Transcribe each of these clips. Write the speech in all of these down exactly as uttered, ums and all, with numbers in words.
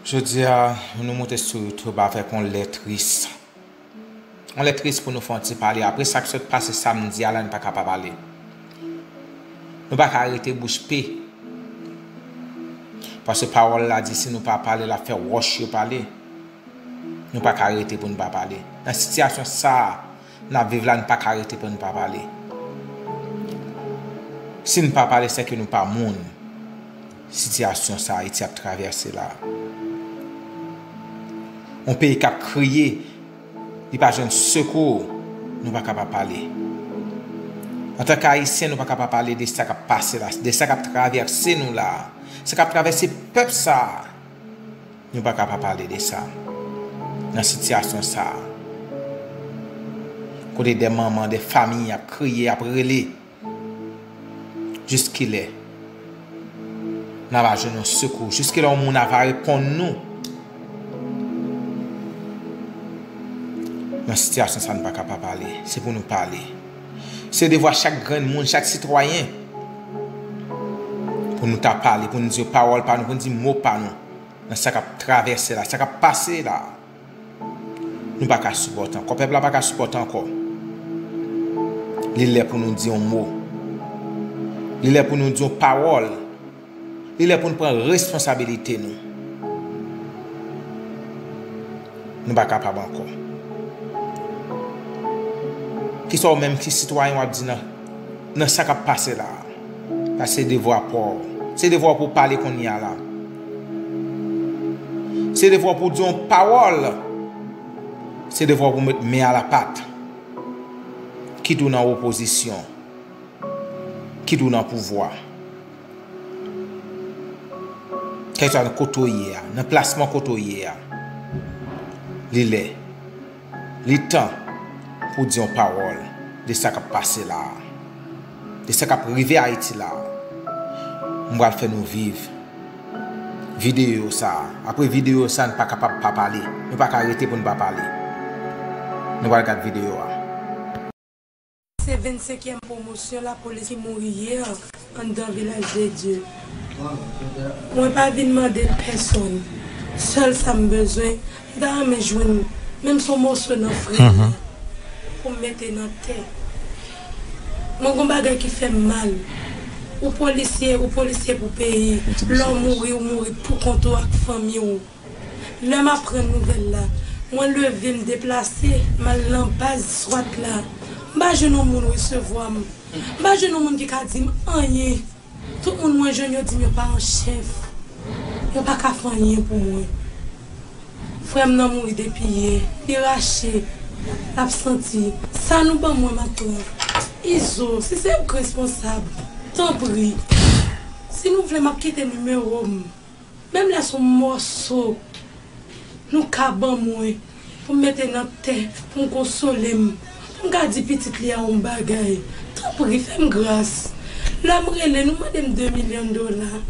Jodi a, nou monte sou YouTube avèk yon lè tris. Yon lè tris pou nou fè yon ti pale. Apre sa k sot pase samdi a la, nou pa ka pa pale. Nou pa ka rete bouch pe. Paske pawòl la di si nou pa pale, l ap fè wòch yo pale. Nou pa ka rete pou nou pa pale. Nan sitiyasyon sa a n ap viv la, nou pa ka rete pou nou pa pale. Si nou pa pale, sèke nou pa moun. Sitiyasyon sa Ayiti ap travèse la. Yon peyi k ap kriye, li pa jwenn sekou, nou pa ka pa pale. Antanke Ayisyen, nou pa ka pa pale de sa k ap pase la, de sa k ap travèse nou la, sa k ap travèse pèp sa a. Nou pa ka pa pale de sa. Nan sitiyasyon sa a, kote de manman, de fanmi ap kriye, ap rele, jiskilè n a va jwenn yon sekou? Jiskilè yon moun a va reponn nou? Nan sitiyasyon sa, nou pa ka pa pale. Se pou nou pale. Se devwa chak grenn moun, chak sitwayen, pou nou ta pale, pou nou di pawòl pa nou, pou nou di mo pa nou nan sa k ap travèse la, sa k ap pase la. Nou pa ka sipòte ankò. Pèp la pa ka sipòte ankò. Li lè pou nou di yon mo. Li lè pou nou di yon pawòl. Li lè pou nou pran responsabilite nou. Nou pa kapab ankò. Kisa w menm ki sitwayen w ap di nan, nan sa k ap pase la a? Sa se devwa pa w. Se devwa w pou w pale kounye a la. Se devwa w pou w di yon pawòl. Se devwa w pou w met men a la pat. Kit ou nan opozisyon, kit ou nan pouvwa. Kèlkeswa nan kote w ye a, nan plasman kote w ye a, li lè, li tan pou w di yon pawòl de sa k ap pase la a, de sa k ap rive Ayiti la a. M pral fè nou viv videyo sa a. Apre videyo sa a, nou pa kapab pa pale. Nou pa ka rete pou nou pa pale. Nou pral gad videyo a. Se vennsenkyèm pwomosyon lapolis ki mouri yè anndan Vilaj de Dye. Mwen pa vin mande pèsonn. Sèl sa m bezwen, m ta renmen jwenn menm se yon moso nan fri m nan pou m mete nan tè. Mwen gon bagay ki fè m mal. Ou polisye, ou polisye pou peyi. Lè w mouri, ou mouri pou kont ou ak fanmi w. Lè m aprann nouvèl la, mwen leve, m deplase, m al nan baz swat la. M pa jwenn yon moun resevwa m. M pa jwenn yon moun ki ka di m anyen. Tout moun mwen jwenn yo di m yo pa an chèf. Yo pa ka fè anyen pou mwen. Frè m nan mouri depi yè. Li rache. L ap santi. Sa nou ban mwen m ap pran. Izo, si se ou k responsab, tanpri. Si nou vle, m ap kite nimewo m. Menm lè se yon mòso nou ka ban mwen pou m mete nan tè, pou m konsole m, pou m ka di pitit li a yon bagay, tanpri, fè m gras. Lè m rele, nou mande m de milyon dola.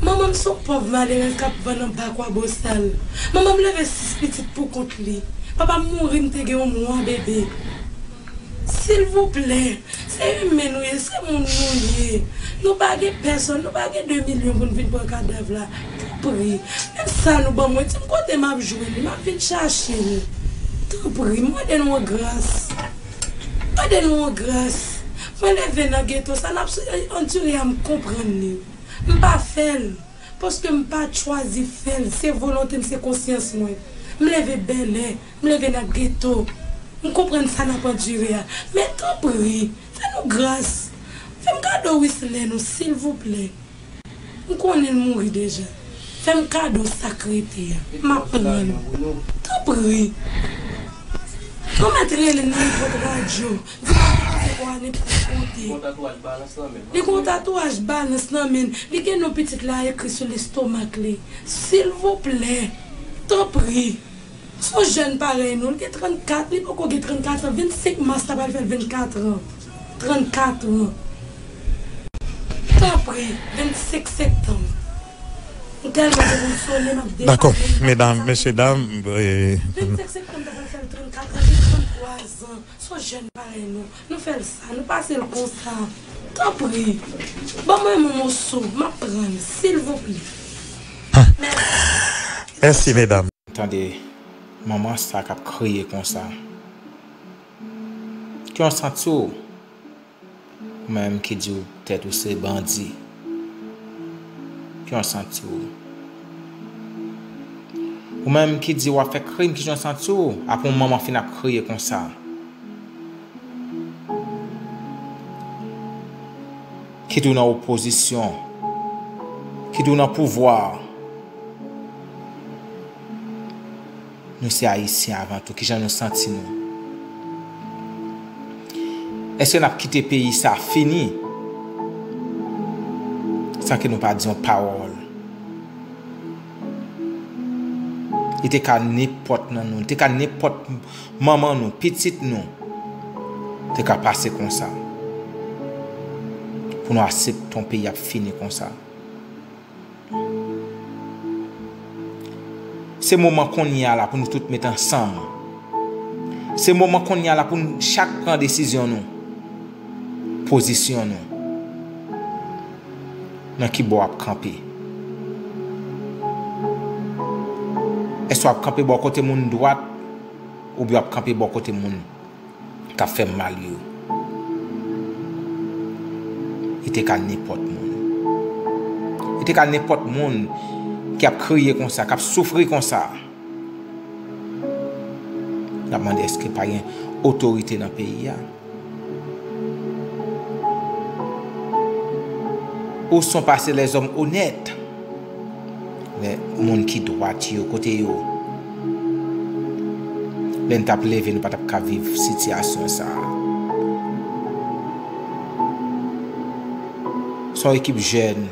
Manman m se yon pòv malerèz k ap vann anba Kwabosal. Manman m leve sis pitit pou kont li. Papa m mouri, m te gen yon mwa bebe. Silvouplè, se imen nou ye, se moun nou ye. Nou pa gen pèsonn, nou pa gen de milyon pou n vin pran kadav la. Tanpri, menm sa nou ban mwen, di m kote m ap jwenn li, m ap vin chache l. Tanpri, m mande nou an gras. Mande nou an gras. Mwen leve nan geto, sa n ap andire a, m konprann li. M pa fè l. Paske m pa t chwazi fè l, se volonte m, se konsyans mwen. M leve bèlè, m leve nan geto. M konprann sa n ap andire a. Men tanpri, fè nou gras. Fè m kado Wislè nou, silvouplè. M konnen l mouri deja. Fè m kado sa k rete a. M ap pran l. Tanpri. Nou mèt rele nan nenpòt radyo. Di pa ki kote pou ane pou konte. Li gen yon tatouaj balans nan men l. Li gen non pitit la ekri sou lestomak li. Silvouplè. Tanpri. Se yon jèn parèy nou. Li gen trannkat. Li poko gen trannkat an. Vennsenk mas la pral fè l vennkat an. Trannkat an. Tanpri. Vennsenk septanm. M tèlman te konsole, m ap defann. Dakò, medam, mesye dam, e, vennsenk septanm ta pral fè l trannkat an, li gen tranntwa zan. Se yon jèn parèy nou. Nou fè l sa, nou pase l konsa. Tanpri, ban mwen yon moso, m ap pran l, silvouplè. Mèsi. Mèsi, medam. Tande manman sa k ap kriye konsa. Ki yon santi w? Ou menm ki di w tèt ou se bandi. Ki yon santi w? Ou menm ki di w ap fè krim, ki jan w santi w apre yon manman fin ap kriye konsa? Kit ou nan opozisyon, kit ou nan pouvwa, nou se Ayisyen avan tou. Kijan nou santi nou? Èske n ap kite peyi sa fini san ke nou pa di yon pawòl? Li te ka nenpòt nan nou, li te ka nenpòt manman nou, pitit nou, te ka pase konsa. Pou nou aksepte yon peyi ap fini konsa. Se moman kounye a la pou nou tout met ansanm. Se moman kounye a la pou nou chak pran desizyon nou, pozisyon nou. Nan ki bò w ap kanpe? Èske w ap kanpe bò kote moun dwat oubyen w ap kanpe bò kote moun k ap fè mal yo? Li te ka nenpòt moun. Li te ka nenpòt moun ki ap kriye konsa, k ap soufri konsa. N ap mande èske pa gen otorite nan peyi a? Où sont passés les hommes honnêtes? Lè moun ki dwat yo, kote yo? Lè n t ap leve, nou pa t ap ka viv sitiyasyon sa a. Se yon ekip jèn.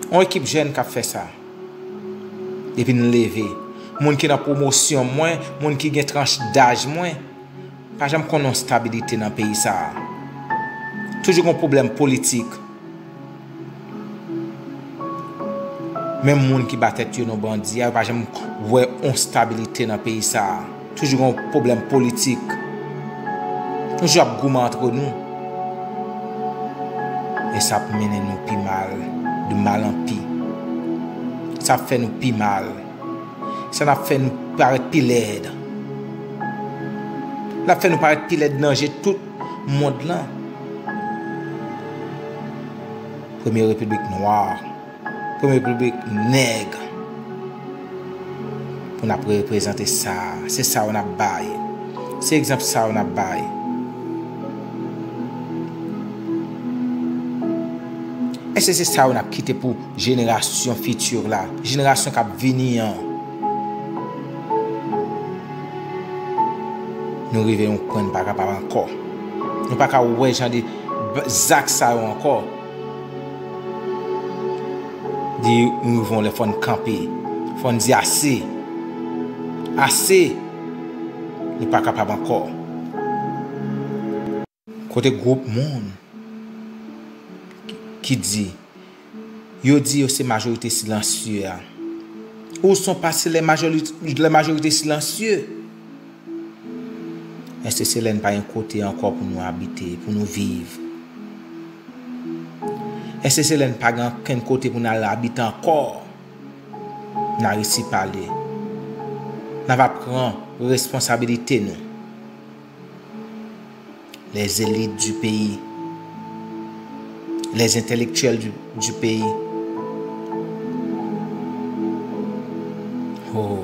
Yon ekip jèn k ap fè sa. Depi n leve, moun ki nan pwomosyon mwen, moun ki gen tranch daj mwen, pa janm konn yon stabilite nan peyi sa a. Toujou gen pwoblèm politik. Menm moun ki ba tèt yo non bandi a, yo pa janm wè yon stabilite nan peyi sa a. Toujou gen yon pwoblèm politik. Nou toujou ap goumen antre nou. E sa ap mennen nou pi mal, de mal an pi. Sa ap fè nou pi mal. Sa n ap fè nou parèt pi lèd. L ap fè nou parèt pi lèd nan je tout mond lan. Premye repiblik nwa, premye repiblik nèg. Pou n ap reprezante sa, se sa yo n ap bay. Se egzanp sa yo n ap bay. Èske se sa yo n ap kite pou jenerasyon fiti la, jenerasyon k ap vini an? Nou rive yon pwen n pa kapab ankò. Nou pa ka wè jan de zak sa yo ankò. Di nou rive yon lè fò n kanpe. Fò n di ase. Ase. Nou pa kapab ankò. Kote gwoup moun ki di, yo di yo se majorite silansye a. Où sont passés les majori- les majorités silencieuses? Èske se lè n pa gen kote ankò pou nou abite, pou nou viv? Èske se lè n pa gen ankenn kote pou n al abite ankò? N a resi pale. N ava pran responsabilite nou. Les élites du pays, les intellectuels du, du pays. Oh.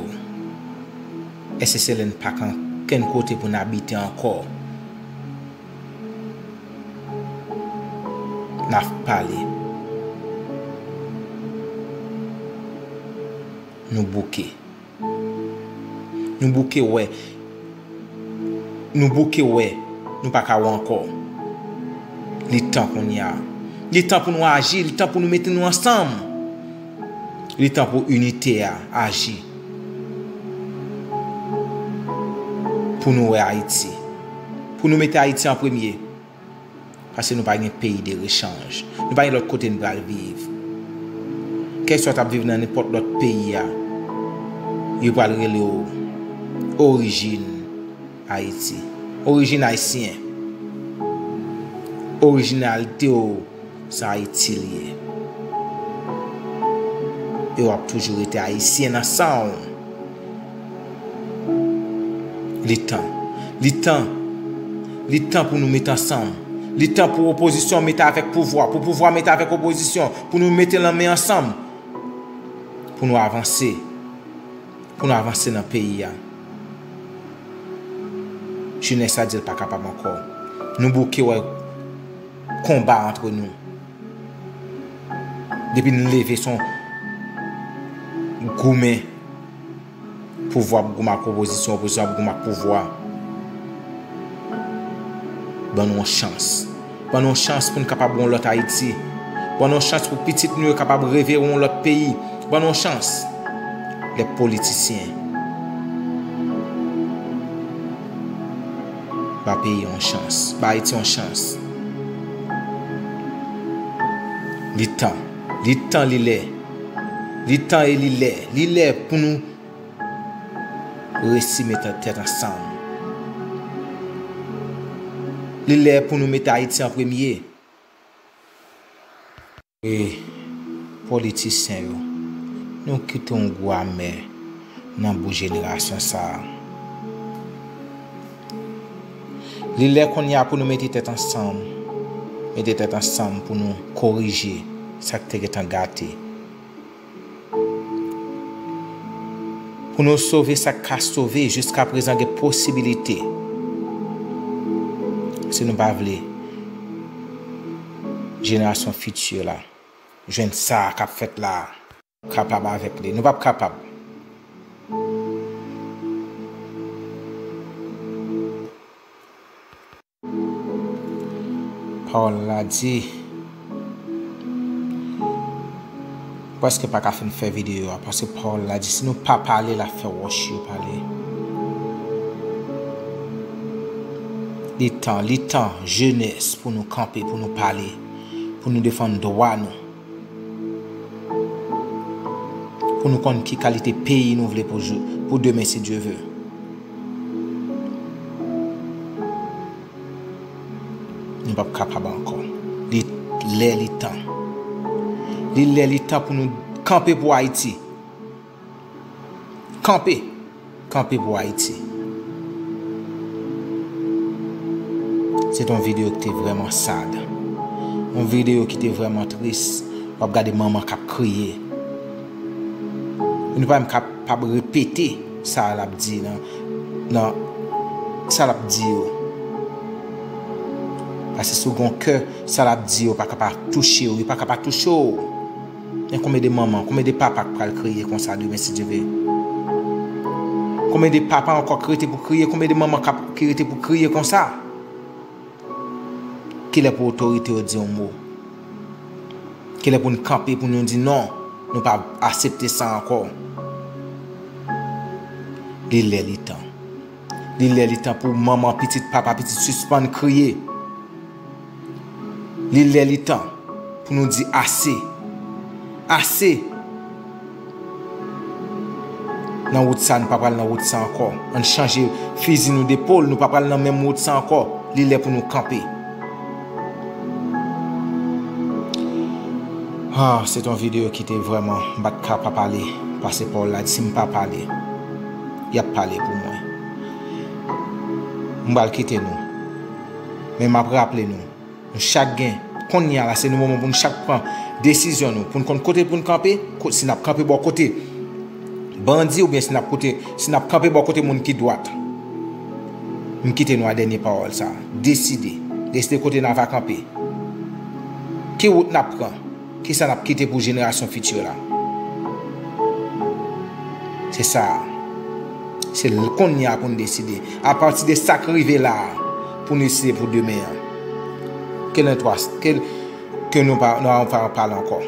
Èske se lè n pa gen ankenn kote pou n abite ankò? N ap pale. Nou bouke. Nou bouke wè. Nou bouke wè. Nou pa ka wè ankò. Li tan kounye a. Li tan pou nou aji. Li tan pou nou mete nou ansanm. Li tan pou inite a aji. Pou nou wè Ayiti. Pou nou mete Ayiti an premye. Paske nou pa gen peyi de rechanj. Nou pa gen lòt kote n pral viv. Kèlswa w t ap viv nan nenpòt lòt peyi a, yo pral rele w orijin Ayiti. Orijin ayisyen. Orijinalite w, se Ayiti l ye. E w ap toujou rete ayisyen nan san w. Li tan. Li tan. Li tan pou nou met ansanm. Li tan pou opozisyon mete avèk pouvwa, pou pouvwa mete avèk opozisyon, pou nou mete lanmen ansanm, pou nou avanse, pou nou avanse nan peyi a. Jenès la di l pa kapab ankò. Nou bouke wè konba antre nou. Depi n leve, se yon goumen. Pouvwa ap goumen ak opozisyon, opozisyon ap goumen ak pouvwa. Ban nou yon chans. Ban nou yon chans pou n kapab wè yon lòt Ayiti. Ban nou yon chans pou pitit nou yo kapab reve wè yon lòt peyi. Ban nou yon chans. Lè politisyen. Ba peyi yon chans. Ba Ayiti yon chans. Li tan. Li tan, li lè. Li tan e li lè. Li lè pou nou resi met tèt ansanm. Li lè pou nou mete Ayiti an premye. E politisyen yo, nou kite yon gou amè nan bouch jenerasyon sa a. Li lè kounye a pou nou mete tèt ansanm, mete tèt ansanm pou nou korije sa k te gentan gate. Pou nou sove sa k ka sove, jiskaprezan gen posibilite. Si nou pa vle jenerasyon fiti la jwenn sa k ap fèt la a, kapab avèk li. Nou p ap kapab. Pawòl la di, m prèske pa ka fin fè videyo a, paske pawòl la di, si nou pa pale, l ap fè wòch yo pale. Li tan, li tan, jenès, pou nou kanpe, pou nou pale, pou nou defann dwa nou. Pou nou konn ki kalite peyi nou vle pou jou, pou demen, si Dye ve. Nou p ap kapab ankò. Li lè, li tan. Li lè, li tan pou nou kanpe pou Ayiti. Kanpe. Kanpe pou Ayiti. Se t yon videyo ki te vrèman sad. Yon videyo ki te vrèman tris. W ap gade manman k ap kriye. Nou pa menm kapab repete sa l ap di nan, nan sa l ap di yo. Paske si w gen yon kè, sa l ap di yo pa ka pa touche w, yo pa ka pa touche w. Men konbyen de manman, konbyen de papa k pral kriye konsa demen, si Dye ve? Konbyen de papa ankò ki rete pou kriye? Konbyen de manman k ap, ki rete pou kriye konsa? Kilè pou otorite yo di yon mo? Kilè pou n kanpe, pou nou di non, nou pa aksepte sa ankò? Li lè, li tan. Li lè, li tan pou manman, pitit, papa, pitit sispann kriye. Li lè, li tan pou nou di ase. Ase! Nan wout sa, nou pa pral nan wout sa ankò. Ann chanje fizi nou depòl, nou pa pral nan menm wout sa ankò. Li lè pou nou kanpe. Ah, se t yon videyo ki te vrèman, m pa t ka pa pale, paske pawòl la di, si m pa pale, y ap pale pou mwen. M pral kite nou. Men m ap raple nou, nou chak gen, kounye a la, se nou moman pou nou chak pran desizyon nou, pou n konn kote pou n kanpe, ko-, si n ap kanpe bò kote bandi oubyen si n ap kote, si n ap kanpe bò kote moun ki dwat. M kite nou a dènye pawòl sa. Deside. Deside kote n a va kanpe. Ki wout n ap pran? Kisa n ap kite pou jenerasyon fiti la? Se sa. Se l-, kounye a pou n deside. Apati de sa k rive la a, pou n deside pou demen an. Ke nan twa, ke, ke nou pa, nou pa pale ankò.